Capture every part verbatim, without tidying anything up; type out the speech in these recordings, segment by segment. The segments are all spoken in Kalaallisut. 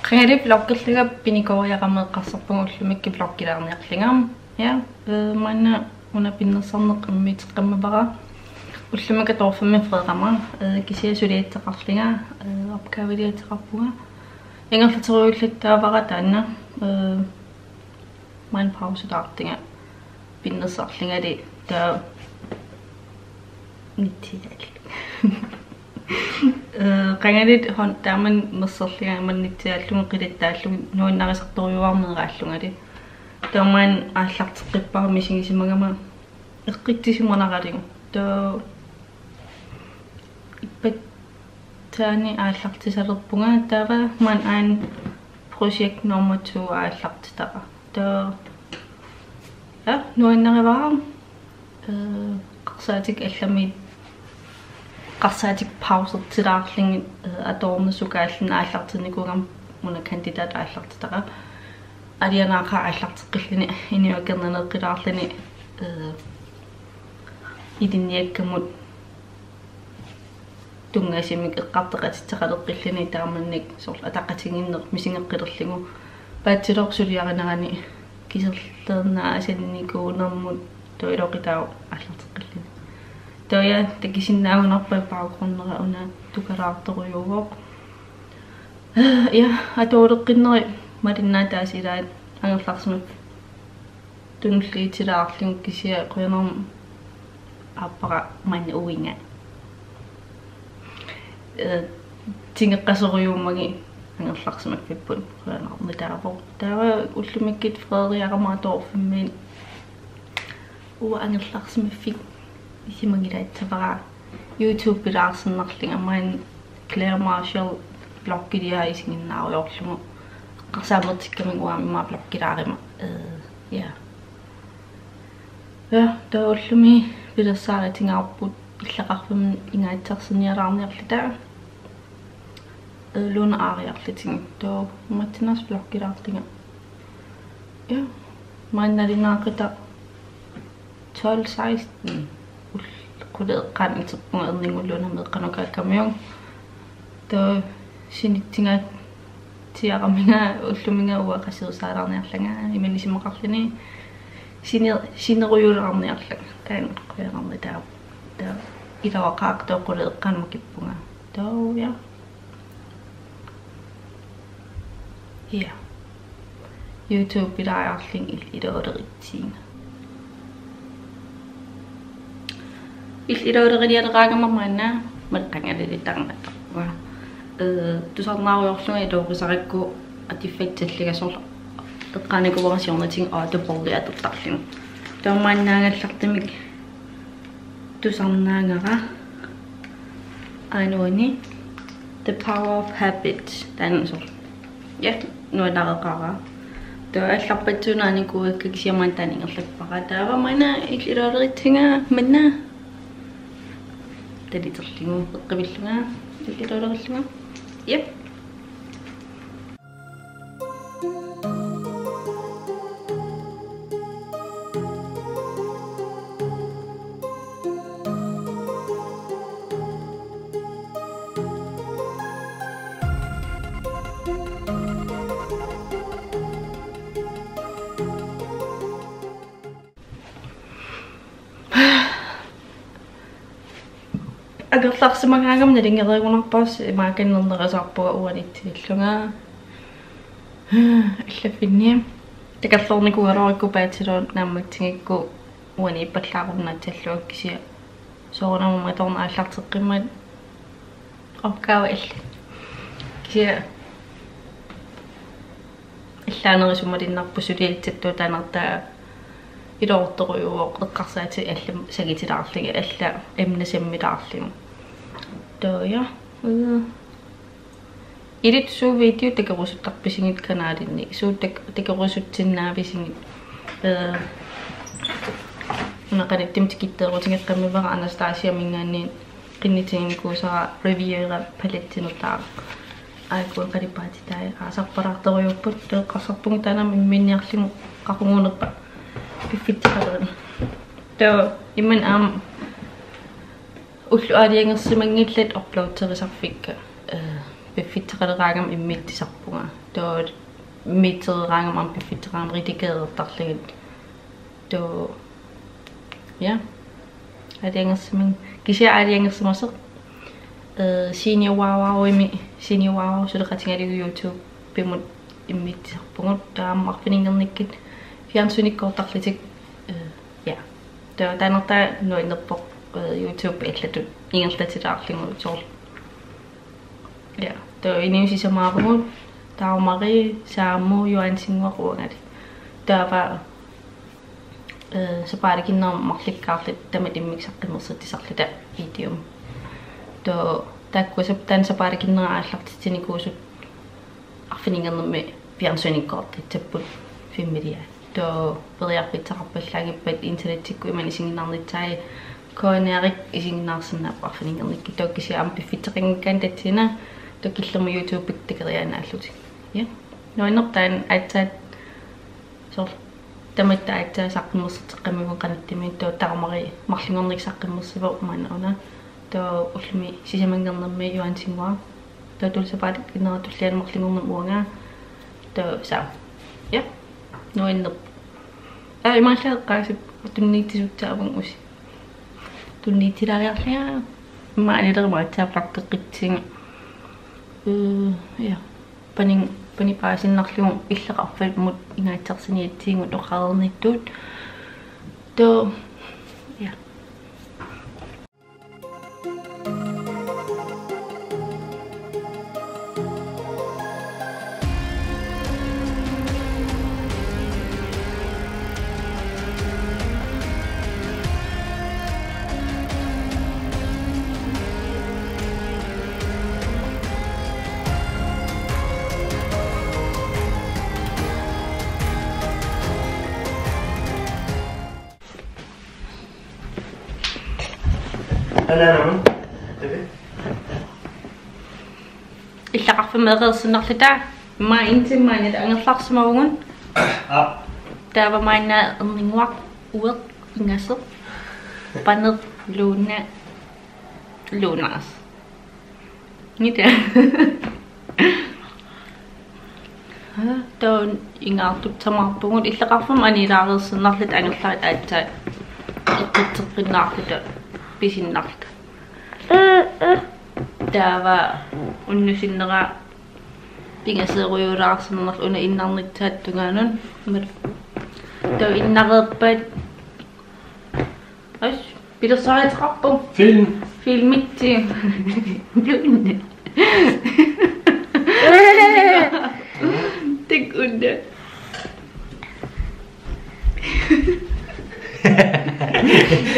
Qangali vloggerlunga pinikooriaqarama eqqarsarpunga ullumikkut vloggilaarniarlunga. Ja, øh, maanna una pinnersarneq immiuteqqammavara. Ullumikkut atorfimmi freerama, øh, kisianni suliassaqarlunga, øh, opgaveliassaqarpunga. Ingerlaterujullattaavara taanna, øh, maanna pausitaartunga pinnersarlungali taava nitsiaal. Øh, qangali hon-, taamani mersorlunga imannak nitsiaallugu qilattaallugu nuannarisartorujuarneeraallungali. Taava maanna aallarteqqippara misigisimagama eqqissisimanaralugu. Taava ippassaq taanna aallartisalerpunga taava maanna aana projekt nummer to aallartitara. Taava, ja, nuannarivara. Øh, eqqarsaatikka allamik, eqqarsaatikka pausertilaarlugit, øh, atuarneq sukaalluni aallartinnikuugama una kandidat aallartitara. Alianaaqaaq aallarteqqilluni inuit akornanni eqqilaarluni, øh, ilinniakkamut tunngasumik eqqartoqatissaqaleqqilluni taamannak soorlu ataqatigiinneq misigeqqilerlugu. Bachelor suliarinerani kiserliorneqasannikuunermut taava iloqitaavoq aallarteqqilluni. Taava ja, takusinnaagunarpara baggrundera una tukalaartorujuuvoq. Ja, atualeqqinneri malinnaataasilaat angerlarsimaffik tunulliutilaarlugu kisianni qujanartumik aappara maanna uiga. Øh, tigeqqasorujuummagit angerlarsimaffipput qujanartumik taavoq. Taava ullumikkut freeriarama atuarfimmi uanga angerlarsimaffik isumagilaassavara. YouTube-ilaarsinnarlunga maanna Claire Marshall vloggiliaa isiginnaarujoorlugu. Eqqarsaamertikkamik uanga immaqa vloggilaarama. Øh, ja. Ja, taava ullumi pilersaarutigaarput illaqarfimmi ingaatsarsinialaarniarluta. Øh, Luna aariarlutigit. Taava maannatsinnut vloggilaarlunga. Ja. Maanna nalunaaqutaq tolv seksten. Ul-, qulit eqqaanni iterpunga erninngullunga meeqqanukaakkamiuk. Taava sinitsinngaatsiaraminga ulluminnga uanga qasuersaalaarniarlunga imannak isumaqarluni sine-, sinerujulaarniarlunga. Taanna qujanartumik taava. Taava iluaqaaq taava qulit eqqaanni makippunga. Taava ja. Ja. YouTube-ilaajarlunga il-, ilualerutsigit. Il-, ilualerinialeraangama maanna meeqqangalilitarnata. Uanga, øh, tusarnaarujoorlunga iluarisarakku artifactillunga soorlu eqqaanikuuara siornatigut Audible-i atortarlunga. Taava maanna naaggallartumik tusarnaagara aana uani The Power of Habit. Taanna soorlu. Ja, nuannareqaara. Taava allarpassuunaanikuuakka kisianni maanna taanna ingerlappara. Taava maanna il-, ilualerutsigit maanna. Taliterlugu, eqqumillunga, il-, ilualerillunga. Jep. Angerlarsimagaangama nalunngereerunarparsi imaakannernerisarpunga uanitsiillunga. Allaffinni. Takorloornikuugaluarukku bachelor naammatsigukku uani ippallaarunnaatsallugu kisianni soorunami aamma torna aallarteqqimmat opgave allat. Kisianni allaanerusumaliinnarpoq suliassatut taanartaa iluartorujuuvoq eqqarsaatit allamik sangutilaarlugit allat emnesammilaarlugit. Taava ja. Øh. Ilit suut videot takorusuttarpisigit kanalinni. Suut tak-, takorusutsinnaavisigit. Øh. Una qanittumi tikitteerutigeqqammerpara Anastasiaminngaanniit qinnutiginikuusara Riviera palettinertaa. Aajuku qalipaatitai aasarpalaartorujuupput, taava eqqarsarpunga taanna imminniarlugu qaquguunerpa piffissaqaleruni. Taava imannak aamma ullut aalajangersimanngillat uploaderisarfikka, øh, piffissaqaleraangama immiussisarpunga. Taava immiusseraangama aamma piffissaraangama redigerertarlugit. Taava, ja. Aalajangersiman-, kisianni aalajangersimasoq, øh, Senior Wow Wow-imi, Senior Wow Wow suleqatigalugu YouTube-imut immiussisarpugut, taava aamma arfininngornikkut fjernsynikkoortarlutik, øh, ja. Taava taanna nuannerpoq, øh, YouTube allatut ingerlatilaarlugu soorlu. Ja, taava inuit sisamaavugut, Dagmari, Saammu, Johansinnguaq uangali. Taava, øh, sapaatip akunnera marlukkaarluta tamatta immikkut saqqummersitsisarluta videomik. Taava taakkua sap-, taanna sapaatip akunnera aallartitsinikuusut arfininngornermi fjernsynikkoortut tappavut filmiliaat. Taava periarfissaqarpallaanngippat internettikkut imannak isiginnaarnissaat, K N R-ikkut isiginnaarsinnaapput arfininngornikkut. Taava kisianni aamma piffissaqanngikkaanni tassani, taava killormut YouTube-ikkut takoriaannaallutik. Ja. Nuannerpoq taanna aatsaat soorlu tamatta aatsaat saqqummersitseqqammerpugut qanittumi, taava Dagmari marlunngornikkut saqqummersivoq maanna una. Taava ullumi sisamanngornermi Johansinnguaq. Taava tullia sapaatip akunnera tulliani marlunngornermi uanga. Taava Saammu. Ja. Nuannerpoq. Aa, imaallaat eqqaasut tunniussisussaavugut usi. Tunniussilaariarlunga. Immaqa anileruma aatsaat vloggeqqissaanga. Øh, ja. Panin-, panipaasinnaarlugu illoqarfimmut ingaatsarsiniatsigut oqareernittut. Taava, ja. Anaanama. Illoqarfimmeereersinnarluta, immaqa intimmaanit angerlarsimavugut. Aa. Taava maanna Erninnguaq, ueq, ingaseq, paneq, Luna, Lunas. Ngita. Taava ingaartussamaarpugut, illoqarfimmut anilaareersinnarluta angerlarit aatsaat eqqitseqqinnaarluta pisinnarluta. Taava unnussinnera pingaseerujuulaarsinnarluta una innarnissaata tungaanut. Taava innareerpat. As, pilersaaruteqarpoq. Film. Filmitsi. Luna. Tak una.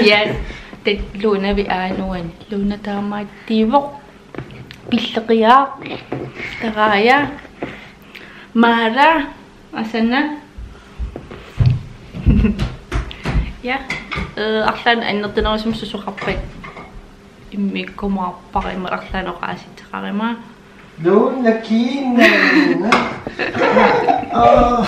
Yes. Tak Luna vi anuan. Luna taamaattiivoq. Pilleqiaaq. Taraja. Maala. Asana. Ja. Øh, arlaannik annertunerusumik susoqarpat immiukkumaarpara, immaqa arlaannik oqaasitseqaruma. Luna kiinnaanna. Aa.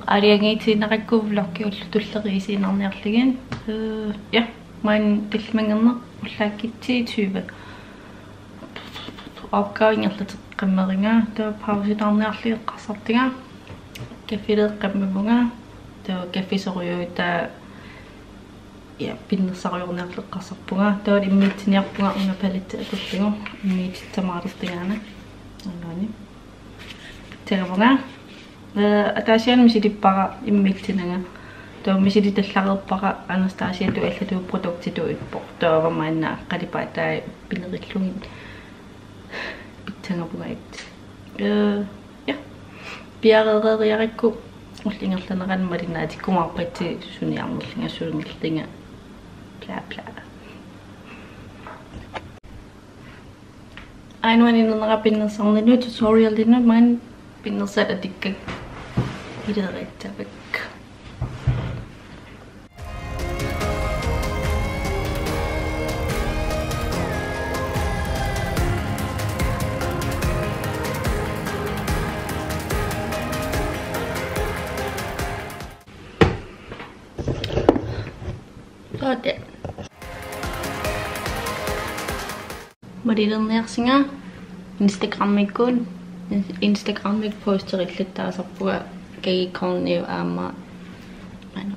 Aalajangiitsiinnarakku vloggi ullut tulliit isiginnaarniarlugit. Øh, ja, maanna tallimanngorneq ullaakkutsigit tyve. Opgave ingerlateqqammerpunga, taava pausilaarniarlunga eqqarsarpunga. Kaffileeqqammivunga, taava kaffisorujuuta, ja, pinnersarujoorniarlunga eqqarsarpunga. Taava immiussiniarpunga una paletti atorlugu, immiussissamaalerpunga una. Anguani. Taavunga. Øh, ataasiarlunga misilippara immiussinanga. Taava misilittallareerpara Anastasiatut allatut produktitut ippoq. Taava maanna qalipaatai pinerillugit pitsanngavugut. Øh, ja. Piareereeriarakku ullup ingerlanerani malinnaatikkumaarpassi suniarnerlunga, suniillunga. Bla, bla. Aajuna inernera pinnersarnini tutorialinut maanna pinnersaat atukkakka ilereersavakka. Sådan. Malilerniarsinga Instagramikkut, Instagramik posterilluttaasarpunga Kagi Korneo aamma. Aana.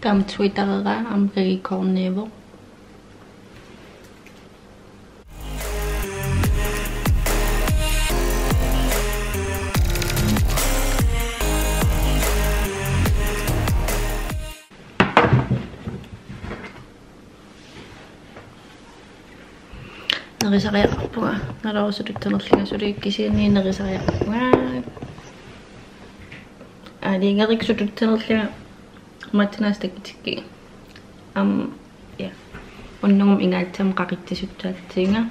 Taama Twitterera aamma Kagi Korneo. Nerisariaqarpunga, nalorusututsanerlunga suli kisianni nerisariaqarpunga. Aaliingerik sututsanerlunga matinaas takitikkik. Am, ja. Unnugum ingaatsamut qaqitsisutsaatsinga.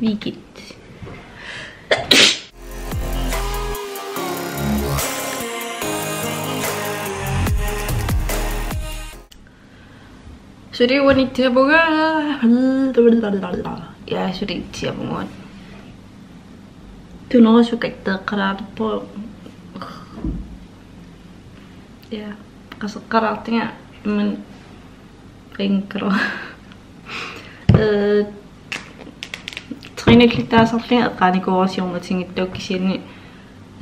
Weekend. Suli uanitsiapunga. Ja, suli itsiapunga. Tunerusukatteeqqalaarpoq. Ja, qaseqqalaartunga imman ringkro. Eh, trænerluttaasarlunga eqqaanikuuara siornatigissagut kisianni,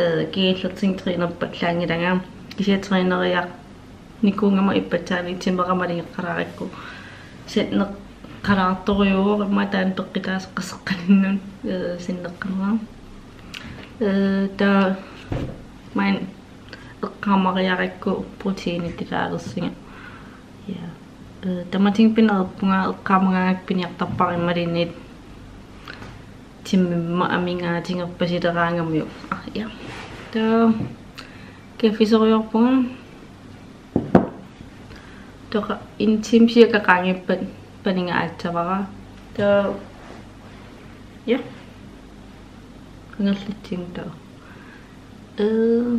eh, kiallertigut trænerpallaanngilanga. Kisianni træneriarnikuugama ippassaanik timera maligeqqalaarakku. Sanneqqalaartorujuuvoq imma taanna peqqutaasaq qaseqqaninnut, eh, sanneqqanera. Eh, taava maanna eqqaamariarakku proteinitilaalersunga. Ja. Eh, tamatigut pinerpunga eqqaamagaangakku piniartarpara imaluunniit timmimma amigaatigerpasileraangamiuk. Ah, ja. Taava kaffisorujoorpunga. Taava en time cirka qaangiuppat paniga aatsavara. Taava, ja. Angerlatsigu taava. Eh,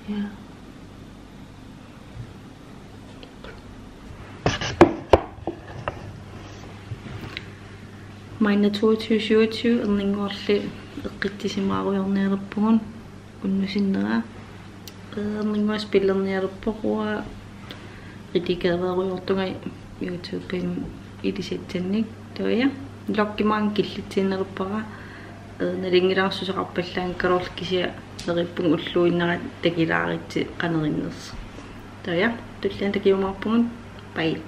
ja. Maanna toogtyve syvogtyve erninnguarli eqqissisimaarujoornialerpugut unnussinnera. Erninnguaq spillernialerpoq, uanga redigererujoortunga YouTubemi ilisatsinnik. Taava ja, vloggi maanna killitsiinnarpara. Eh, nalunngilara susoqarpallaanngikkaluarlugu kisianni neriuppunga ulluinnarni takilaaritsi qanoq innersoq. Taava ja, tulliani takujumaarpugut. Bye.